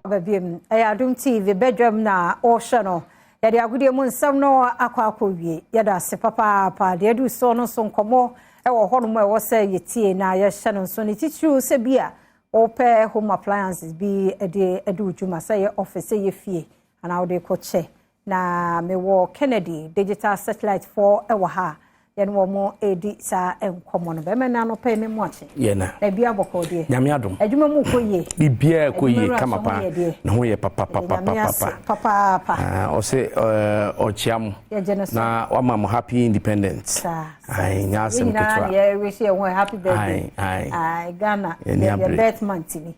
Baabi ɛyɛ Adom TV badwam na ɔrehwɛ no. Yɛde agodie mu nsɛm no akɔ akɔwie. Yɛda ase papaapa. Deɛ adu soɔ no nso, nkɔmmɔ ɛwɔ hɔnom a ɛwɔ sɛ yɛtie na yɛhyɛ no nso ne titiriw sɛ bi a wɔpɛ home appliances bi de de wo dwuma, sɛ yɛ office, sɛ yɛ fie anaa wode kɔkyɛ. Na mewɔ Kennedy Digital Satellite foɔ ɛwɔ ha, yɛne wɔn redi saa nkɔmmɔ no. Bɛrima no anɔpɛ ne mu akye. Yɛna. Na ebi abɔkɔ deɛ? Nyame adom. Adwuma mu kɔ yie? Biribiara kɔ yie kama paa. Ne ho yɛ papapapapa. Papaapa. Ɔsɛ ɔkyea mo. Yɛgye no so. Na wama mo happy independence. Saa. Nyɛ asɛm ketewa. Nyinaa yɛ wish yɛn ho happy birthday. Aye. Aye, Ghana Yɛni yɛ abere. birth month ni.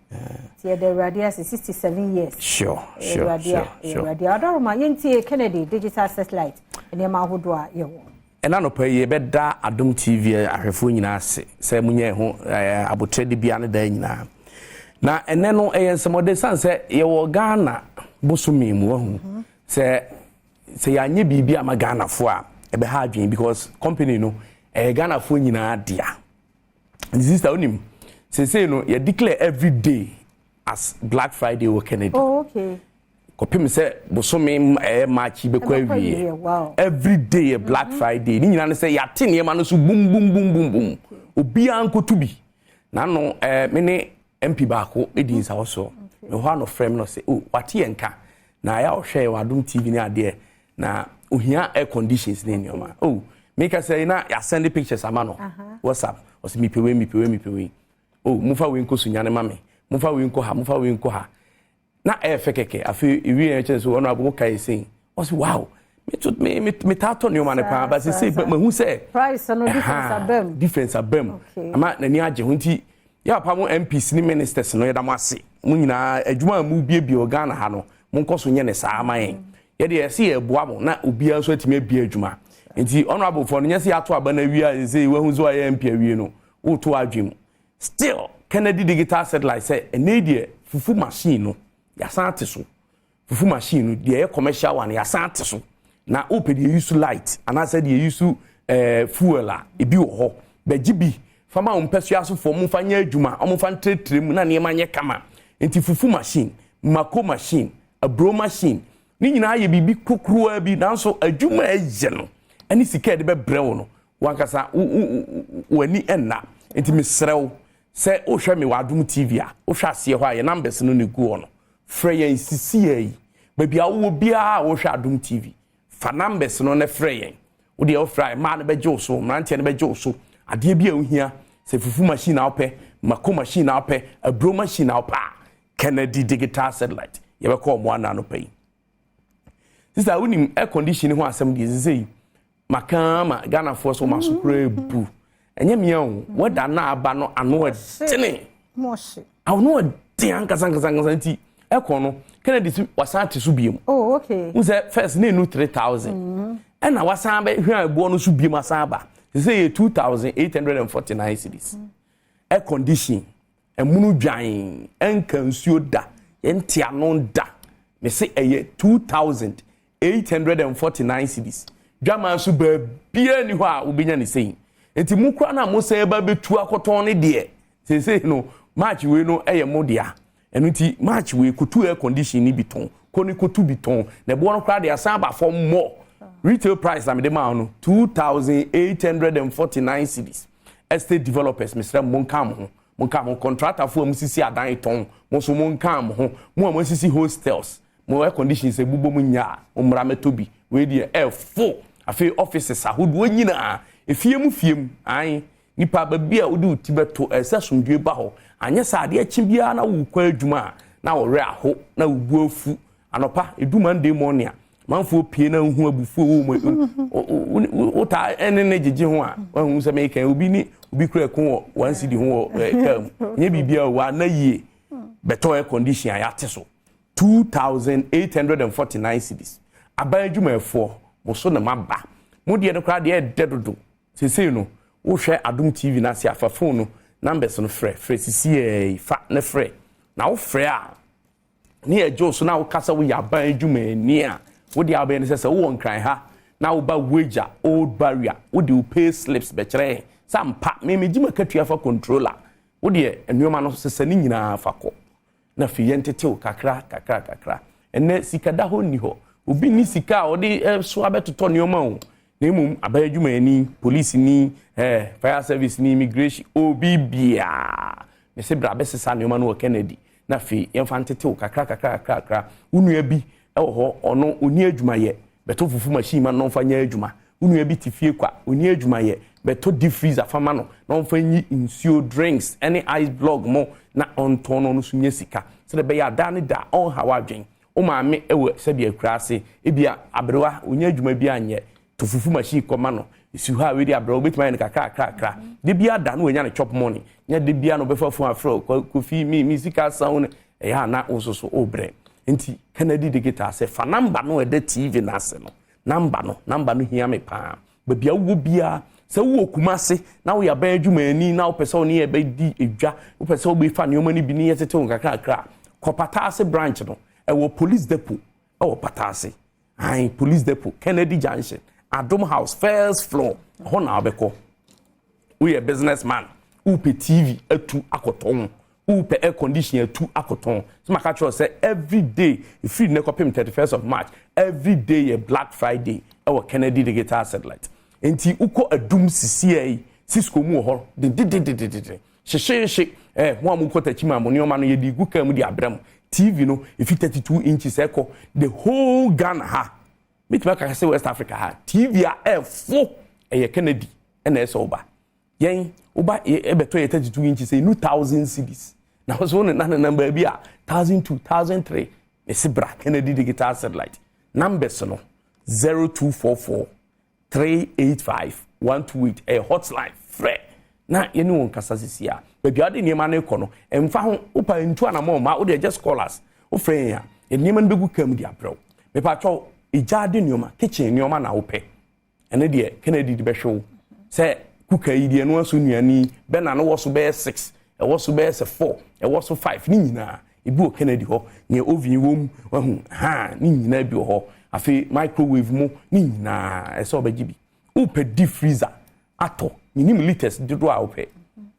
Ti yɛde Awurade ase, 67 years. Sure. Awurade adɔroma. Yɛntie Kennedy Digital Satellite nneɛma ahodoɔ a yɛwɔ. Ɛna nɔpɛ yi, yɛbɛda Adom TV ahwɛfoɔ nyinaa ase sɛ monyɛ ho abotire de bia ne da nyinaa. Na ɛnɛ no ɛyɛ nsɛmɔde san sɛ yɛwɔ Ghana bosome mu. Wahu sɛ yɛanyɛ biribi ama Ghanafoɔ a, ɛbɛha adwene, because company no ɛyɛ Ghanafoɔ nyinaa dea. Nti sister, wonim seesei no yɛ declare every day as Black Friday wɔ Kennedy. Kɔpem sɛ bosome ɛyɛ March bɛkɔ Ɛbɛkɔ awie. awie, wow. Every day yɛ Black Friday. Ne nyinaa ne sɛ yɛate nneɛma no so bum bum bum bum bum, obiara nkotu bi. N'ano me ne MP baako edi nsawɔ soɔ me hɔ ano frɛ mi no sɛ, oh, wate yɛn nka na ayɛ a ɔhwɛ yɛ wɔ Adom TV ne adeɛ na ohia air conditions ne nneɛma. Oh, meka sɛ na yɛasend pictures ama no WhatsApp. Ɔsɛ mepɛ wei, mepɛ wei, mepɛ wei. Oh, momfa wei nkɔ Sunyane ma me, momfa wei nkɔ ha, momfa wei nkɔ ha. Na ɛyɛ fɛ kɛkɛ. Afei ewie yɛn kyerɛ sɛ ɔno abomo ka yɛ sɛn, ɔsɛ wow, me me me me taa tɔ nneɛma no paa ba sɛ sɛ mahu sɛ price no difference aba mu. Difference aba mu ama n'ani agye ho. Nti yɛ papa mo MPs ne ministers no, yɛda mo ase mo nyinaa. Adwuma a mo biebie wɔ Ghana ha no, mo nkɔ so nyɛ ne saa ama yɛn. Yɛde yɛsi yɛ boa mo na obiara nso atumi abie adwuma. Nti honourable fo no, nyɛ sɛ yɛato aba no awie a, sɛ wahu sɛ wayɛ MP awie no, woto adwene mu. Still, Kennedy Digital Satellite sɛ ɛnɛ deɛ fufu machine no yɛasan ate so. Fufu machine no deɛ ɛyɛ commercial one, yɛasan ate so. Na wopɛ deɛ use light anaasɛ deɛ use fuel a, ebi wɔ hɔ. Bɛgye bi fama wɔn mpɛsua asofoɔ, mo nfa nyɛ adwuma, wɔn nfa ntiretire mu na nneɛma nyɛ kama. Nti fufu machine, mako machine, aburo machine ne nyinaa yɛ biribi kokoroa bi, nanso adwuma a ɛyɛ no ɛne sika a yɛde bɛbrɛ wo no, wankasa w'ani ɛnna. Nti mesrɛ wo sɛ wohwɛ me wɔ Adom TV a, wohwɛ aseɛ hɔ a, yɛ numbers no ne gu hɔ no, frɛ yɛn sisi yɛ yi. Baabi a wowɔ biara a wohwɛ Adom TV, fa numbers no ne frɛ yɛn. Wodeɛ wofrɛ a, mmaa no bɛgye wo so, mmeranteɛ no bɛgye wo so. Adeɛ bi a wohia, sɛ fufu machine a wopɛ, mako machine a wopɛ, aburo machine a wopɛ a, Kennedy Digital Satellite, yɛbɛkɔ ɔmo ana no pɛ yi. Sister, wonim air condition ho asɛm deɛ sɛ yi maka ma Ghanafoɔ so ɔmo aso koraa ebu. Ɛnyɛ mmea o, wɛda na aba no ano ɛdene. Mɔhye. Ano ɛden ankasa ankasa ankasa. Nti ɛkɔ no, Kennedy si wasan te so biem. N sɛ first ne enu 3,000, ɛna wasan bɛ hwɛ ɛboɔ no so biem, asan aba sɛ yɛ 2,849 cedis. Air condition ɛmunu dwan, ɛnka nsuo da, yɛnte ano da. Mɛ sɛ ɛyɛ 2,849 cedis. Dwama nso baabiara ni hɔ a wobɛnya ne sɛn. Nti mu kora no a mo sɛ ɛba bɛtu akɔtɔn ne deɛ, seesei no March wei no ɛyɛ mo dea. Ɛno nti March wei, kotu air condition ni bi tɔn, kɔ ne kotu bi tɔn. Na ɛboɔ no koraa de asan aba fam mɔ. Retail price na mede maa no 2,849 cedis. Estate developers, mesrɛ mo, monka mo ho, monka mo ho. Contractorfoɔ a mo sisi adan tɔn, mo nso monka mo ho. Mo a mo sisi hostels, mo air condition sɛ bubɔ mu nya a, mo mmara mɛtɔ bi. Wei deɛ ɛɛfo. Afei offices ahodoɔ nyinaa, efie mu fie mu ayi nipa, baabi a wode wo ti bɛto, ɛsɛ asomdwe ba hɔ. Anyɛ sɛ adeɛ kye biara na wokɔ adwuma a, na wɔwerɛ aho na wobu afu. Anɔpa edu Monday morning a, manfoɔ pie na wohu abufuo wɔ mu, wotaa ɛne ne gyegye ho a, wahu sɛ meka obi ne obi kura ɛko wɔ 1 cedi ho wɔ kaa mu. Nyɛ biribiara wɔ ana yie. Bɛtɔ air condition a yɛate so 2,849 cedis. Aban adwumayɛfoɔ, mo so na maba mo deɛ no koraa deɛ ɛdɛ dodo. Seesei no wohwɛ Adom TV no ase afa phone no numbers no, frɛ, frɛ sisi fa ne frɛ. Na wofrɛ a ne yɛ gye so na wokasa woyɛ aban adwumayɛni a, wode abɛyɛ no sɛ wowɔ Nkran ha na woba Wagya Old Barrier, wode wo pay slips bɛkyerɛ yɛn sɛ ampa me megye ma katua fa controller. Wodeɛ nneɛma no sesa ne nyinaa fa kɔ. Na afei yɛntetew kakra kakra kakra. Ɛnɛ sika da hɔ nni hɔ. Obi ni sika a ɔde so abɛtotɔ nneɛma o. Na mmom aban adwumayɛni, polisini, fire service ni, immigration, obi biara. Mese bra bɛsesa nneɛma no wɔ Kennedy. Na afei yɛmfa ntetew kakra kakra kakra kakra. Wo nua bi ɛwɔ hɔ, ɔno ɔni adwumayɛ, bɛtɔ fufu machine ma no ɔmfa nyɛ adwuma. Wo nua bi te fie kwa, ɔni adwumayɛ, bɛtɔ deep freezer fama no na ɔmfa nyi nsuo, drinks ɛne ice block mo na ɔntɔn no, ɔno nso nyɛ sika sɛdeɛ ɛbɛyɛ adaa ne da ɔnha w'adwen. Wo maame ɛwɔ sɛdeɛ akura ase, ebia aberewa ɔnyɛ adwuma bi anyɛ, to fufu machine kɔma no esi hɔ a wei de aberewa obetumi ayɛ no kakra kakra kakra de bi ada no wanya ne chop money. Nyɛ de bia no bɛfa phone afrɛ Kofi, mi sika asan wo no ɛyɛ a na wo nso so ɔbrɛ. Nti Kennedy Digital sɛ fa number no ɛda TV n'ase no, number no hia me paa. Baabi a wowɔ biara, sɛ wowɔ Kumase na woyɛ aban adwumayɛni na wopɛ sɛ wo ne yɛ bɛdi edwa, wopɛ sɛ wobɛfa nneɛma no bi ne yɛtete wo nkakrakra, kɔ Pataase branch no, ɛwɔ police depot, ɛwɔ Pataase ayi police depot, Kennedy Junction, Adom House, first floor, ɛhɔ na wobɛkɔ. Woyɛ business man, wopɛ TV atu akɔtɔn, wopɛ air condition atu akɔtɔn, sɛ maka kyerɛ sɛ every day ɛfiri nnɛ kɔpem 31st of March, every day yɛ Black Friday ɛwɔ Kennedy Digital Satellite. Nti wokɔ Adum sisia yi, Cisco mu wɔ hɔ dededededede hyehyehye. Mo a mokɔ Takyi ma mo nneɛma no yɛde gu kaa mu de abrɛ mo. TV no ɛfi 32 inches ɛkɔ. The whole Ghana ha, mɛtumi aka sɛ West Africa ha, TV a ɛfo ɛyɛ Kennedy. Ɛna ɛsɛ woba yɛn, woba ɛbɛtɔ yɛ 32 inches ɛnu 1,000 cedis na so wo ne nanenam baabi a 1,200, 1,300. Ɛsi bra Kennedy Digital Satellite. Numbers no 0244 385 128, ɛyɛ hotline. Frɛ na yɛne wɔn kasa sisi a baabi a wɔde nneɛma no kɔ no ɛmfa ho. Wopa ntu anamɔ ma wode, just call us. Wofrɛ yɛn a, yɛde nneɛma no bɛgu kam de abrɛ wo. Mepatwɛw, egyaade nneɛma, kitchen nneɛma na wopɛ, ɛno deɛ Kennedy de bɛhwɛ wo. Sɛ kuka yi deɛ, ɛno aso nnuane bɛna no wɔ so bɛyɛ six, ɛwɔ so bɛyɛ sɛ four, ɛwɔ so five, ne nyinaa ebi wɔ Kennedy hɔ. Nea oven wɔ mu wahu ha ne nyinaa bi wɔ hɔ. Afei microwave mu ne nyinaa ɛsɛ ɔbɛgye bi. Wopɛ deep freezer atɔ, minim litres dodoɔ a wopɛ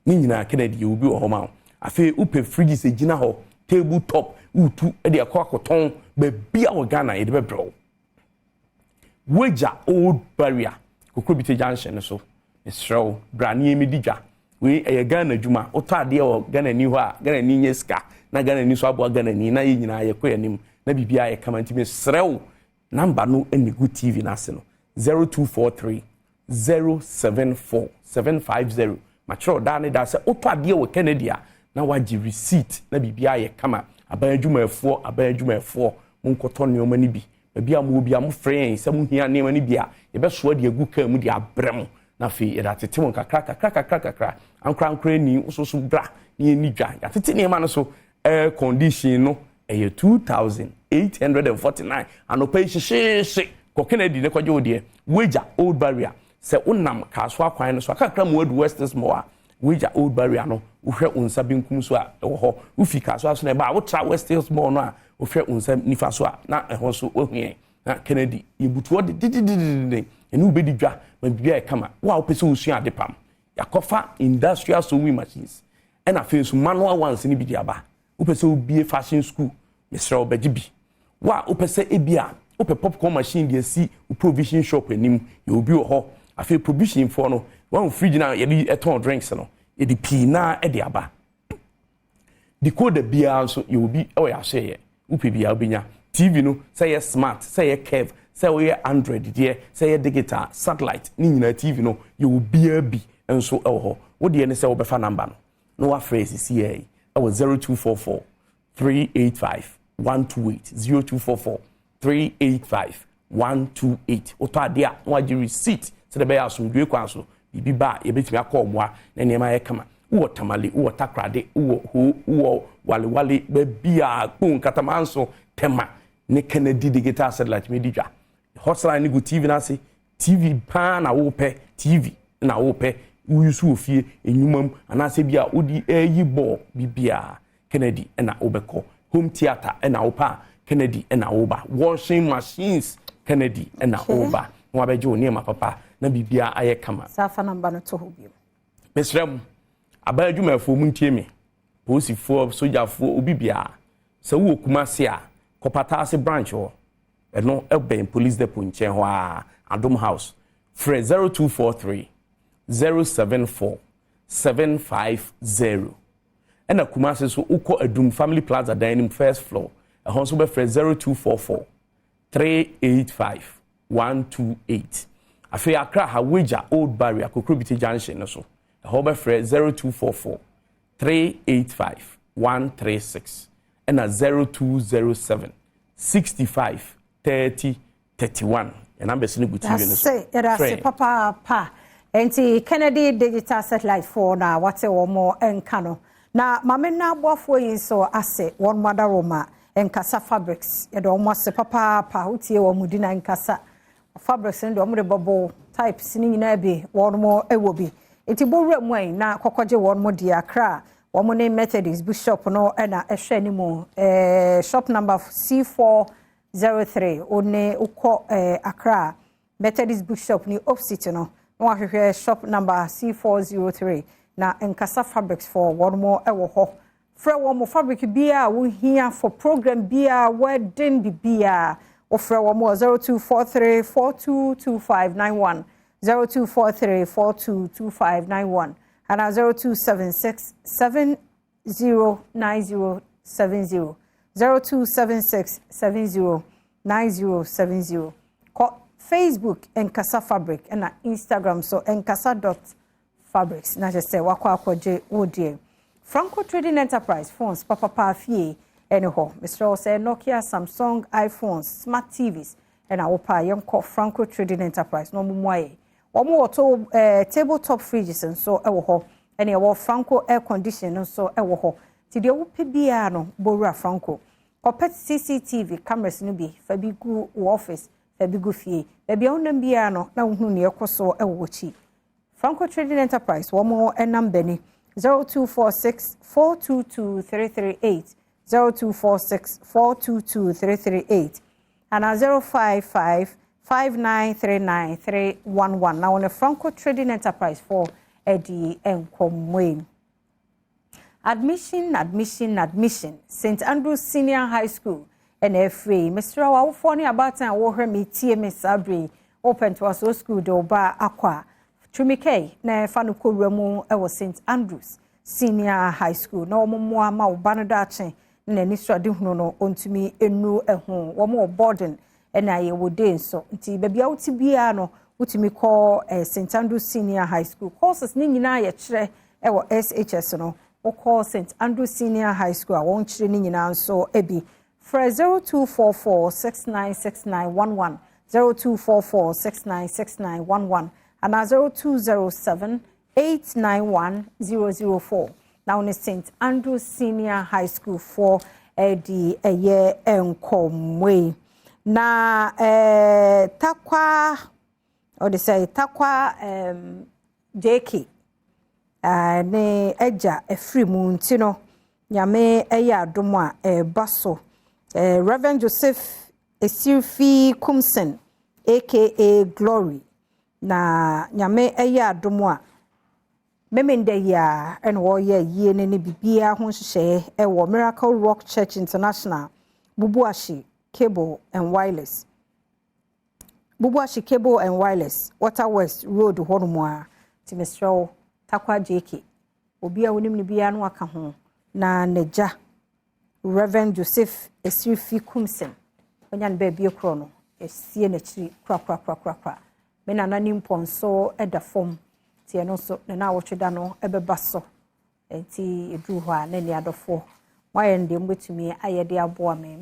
ne nyinaa, Kennedy yɛ obi wɔ hɔ ma wo. Afei wopɛ fridge sɛ gyina hɔ, table top, wotu de akɔ akɔtɔn baabi a wɔ Ghana, yɛde bɛbrɛ wo. Wagya Old Barrier, Kokrobite Junction no so, mesrɛ wo bra ne yɛmɛdi dwa. Wei ɛyɛ Ghana adwuma. Wotɔ adeɛ wɔ Ghana ni hɔ a, Ghana ni nyɛ sika na Ghana ni so aboa Ghana ni na yɛn nyinaa yɛkɔ yɛn anim na biribiara yɛ kama. Nti mesrɛ wo, number no ɛna gu TV n'ase no, 0243 074 750. Makyerɛw daa ne daa sɛ wotɔ adeɛ wɔ Kennedy a, na wagye receipt na biribiara yɛ kama. Aban adwumayɛfoɔ, aban adwumayɛfoɔ, monkɔtɔ nneɛma no bi. Baabi a mowɔ bi a, mofrɛ yɛn sɛ mohia nneɛma no bi a, yɛbɛsoa de agu kaa mu de abrɛ mo na afei yɛde atete mo kakra kakra kakra kakra. Ankorankora ni nso so, bra na yɛni dwa. Yɛatete nneɛma no so. Air condition no ɛyɛ 2,849 anɔpa yi hyehyeehye. Kɔ Kennedy ne kɔgye wo deɛ. Wagya Old Barrier, sɛ wonam Kaaso akwan no so akakra mu adu West Mall a, Wagya Old Barrier no, wohwɛ wo nsa benkum so a, ɛwɔ hɔ. Wofi Kaaso aso na ɛba a, wotra West Hills Mall no a, wohwɛ wo nsa nifa so a, na ɛhɔ nso woahu yɛn. Na Kennedy yɛbutu hɔ dedededede ɛne wobɛdi dwa ma biribi ayɛ kama. Wo a wopɛ sɛ wosua ade pam, yɛakɔfa industrial sewing machines ɛna afei nso manual ones no bi de aba. Wopɛ sɛ wobie fashion school, mesrɛ wo bɛgye bi. Wo a wopɛ sɛ ebi a wopɛ popcorn machine de asi wo provision shop anim, yɛ obi wɔ hɔ. Afei provision foɔ no wɔn fridge na yɛde ɛtɔn drinks no, yɛde pii naa ɛde aba. Decoder biara nso yɛ obi ɛwɔ yɛ aso yɛ wopɛ biara wobɛnya. TV no, sɛ yɛ smart, sɛ yɛ curve, sɛ woyɛ Android deɛ, sɛ yɛ digital satellite ne nyinaa, TV no yɛ obiara bi nso ɛwɔ hɔ. Wodeɛ ne sɛ wobɛfa number no na wafrɛ sisi yɛ yi ɛwɔ 0244 385 128, 0244 385 128. Wotɔ adeɛ a, na wagye receipt sɛdeɛ ɛbɛyɛ asomdwe kwan so biribi ba a, yɛbɛtumi akɔ ɔmoa na nneɛma ayɛ kama. Wowɔ Tamale, wowɔ Takorade, wowɔ Ho, wowɔ Walewale, baabi a Kpone Katamanso, Tema ne Kennedy Digital Satellite mi di dwa. Hotline ne gu TV n'ase. TV paa na wopɛ, TV na wopɛ woyi so wɔ fie, enyuma mu, anaasɛ bi a wodi ɛyi bɔɔl bibiara, Kennedy ɛna wobɛkɔ. Home theatre ɛna wopɛ a, Kennedy ɛna woba. Washing machines, Kennedy ɛna woba na wabɛgye wo nneɛma papa na biribiara ayɛ kama. Saa fa number no to hɔ bio. Mesrɛ mu, aban adwumayɛfoɔ mu ntie me, polisifoɔ, sogyafoɔ, obi biara. Sɛ wowɔ Kumase a, kɔ Pataase branch hɔ. Ɛno ɛbɛn Police Depot nkyɛn hɔ a, Adom House. Frɛ 0243 074 750. Ɛna Kumase nso, wokɔ Adum Family Plaza dan anim, first floor. Ɛhɔ nso bɛfrɛ 0244 385 128. Afei Accra ha, Wagya Old Barrier, Kokrobite Junction no so, ɛhɔ bɛfrɛ 0244 385 136 ɛna 0207 65 30 31. Yɛn numbers no gu TV no so. Yɛda ase papaapa. Nti Kennedy Digital Satellite foɔ na wate wɔn nka no, na maame na aboafoɔ yi nso ase wɔn mo adaroma. Nkasa Fabrics, yɛde wɔn ase papaapa. Wotie wɔn di na Nkasa Fabrics no deɛ, wɔn de bɔbɔ types ne nyinaa bi, wɔn mo wɔ bi. Nti bɔwura mu ayi na kɔkɔgye wɔn mo deɛ. Akra, wɔn ne Methodist Bishop no ɛna ɛhwɛ anim, shop number C403. One wokɔ Accra, Methodist Bookshop ni opposite no, na wahwehwɛ shop number C403 na Nkasa Fabrics for wɔn mo wɔ hɔ. Frɛ wɔn mo fabric biara a wohia for program biara, wedding biara, wɔfrɛ wɔn wɔ 0243 422591, 0243 422591 ana 0276 709070, 0276 709070. Kɔ Facebook, Nkasa Fabric, ɛna Instagram so, nkasa.fabrics, na kyerɛ sɛ wakɔ akɔgye wo deɛ. Franco Trading Enterprise, phones papapa fie ɛne hɔ. Mesrɛ wo sɛ Nokia, Samsung, iPhones, smart TVs ɛna wopɛ a, yɛnkɔ Franco Trading Enterprise na ɔmo mu ayɛ. Wɔn wɔ to table top fridges nso ɛwɔ hɔ, ɛne ɛwɔ Franco air condition nso ɛwɔ hɔ. Ti deɛ wopɛ biara no, bɔwura Franco kɔpɛ. CCTV cameras no bi, fa bi gu wɔ office, fa bi gu fie, baabi a wonam biara no na wohunu nea ɛkɔ so ɛwɔ w'akyi. Franco Trading Enterprise, wɔn nam bɛni 0246 422 338, 0246 422 338 ana 055 5939 311 na wɔne Franco Trading Enterprise for ɛdi nkɔmmɔ yi. Admission, admission, admission! St Andrews Senior High School ɛna ɛfiri. Mesrɛ wo, awofoɔ ne abaatan a wɔhwɛ me, tie me saa bere yi, wopɛ ntoasoɔ school de wo ba akɔ a, twumikɛi na ɛfa no kɔwura mu ɛwɔ St Andrews Senior High School na wɔn mmoa ma wo ba no daakye na n'ani so ade hunu no ɔntumi enu ɛho. Wɔn wɔ boarding ɛna yɛwɔ day nso, nti baabi a wote biara no, wotumi kɔ St Andrews Senior High School. Courses ne nyinaa yɛkyerɛ ɛwɔ SHS no, wokɔ St Andrews Senior High School a, wɔn kyerɛ ne nyinaa nso bi. Frɛ 0244 696911, 0244 696911 anaa 0207 891 004 na wɔne St Andrews Senior High School foɔ ɛde ɛyɛ nkɔmmɔ yi. Na Takwa ɔde sɛ Takwa JK ne agya afiri mu, nti no Nyame ɛyɛ adom a ɛreba so, Reverend Joseph Esirfi Kumsen aka Glory, na Nyame ɛyɛ adom a, Memenda yi a ɛna wɔreyɛ yie no ne biribiara ho nhyehyɛeɛ ɛwɔ Miracle Rock Church International, Bubuahye Cable and Wireless, Bubuahye Cable and Wireless, Water West Road hɔnom a. Nti mesrɛ wo, Takwa JK, obi a wonim no biara no aka ho na n'agya Reverend Joseph Esirifi Kumsen ɔnya no baabi korɔ no, esie n'akyiri korakorakorakora. Me nana ne mpɔnso da fam, nti ɛno nso ne na awɔtwe da no bɛba so. Nti ɛduru hɔ a, na ni adɔfoɔ moayɛ no deɛ mobɛtumi ayɛ de aboa me.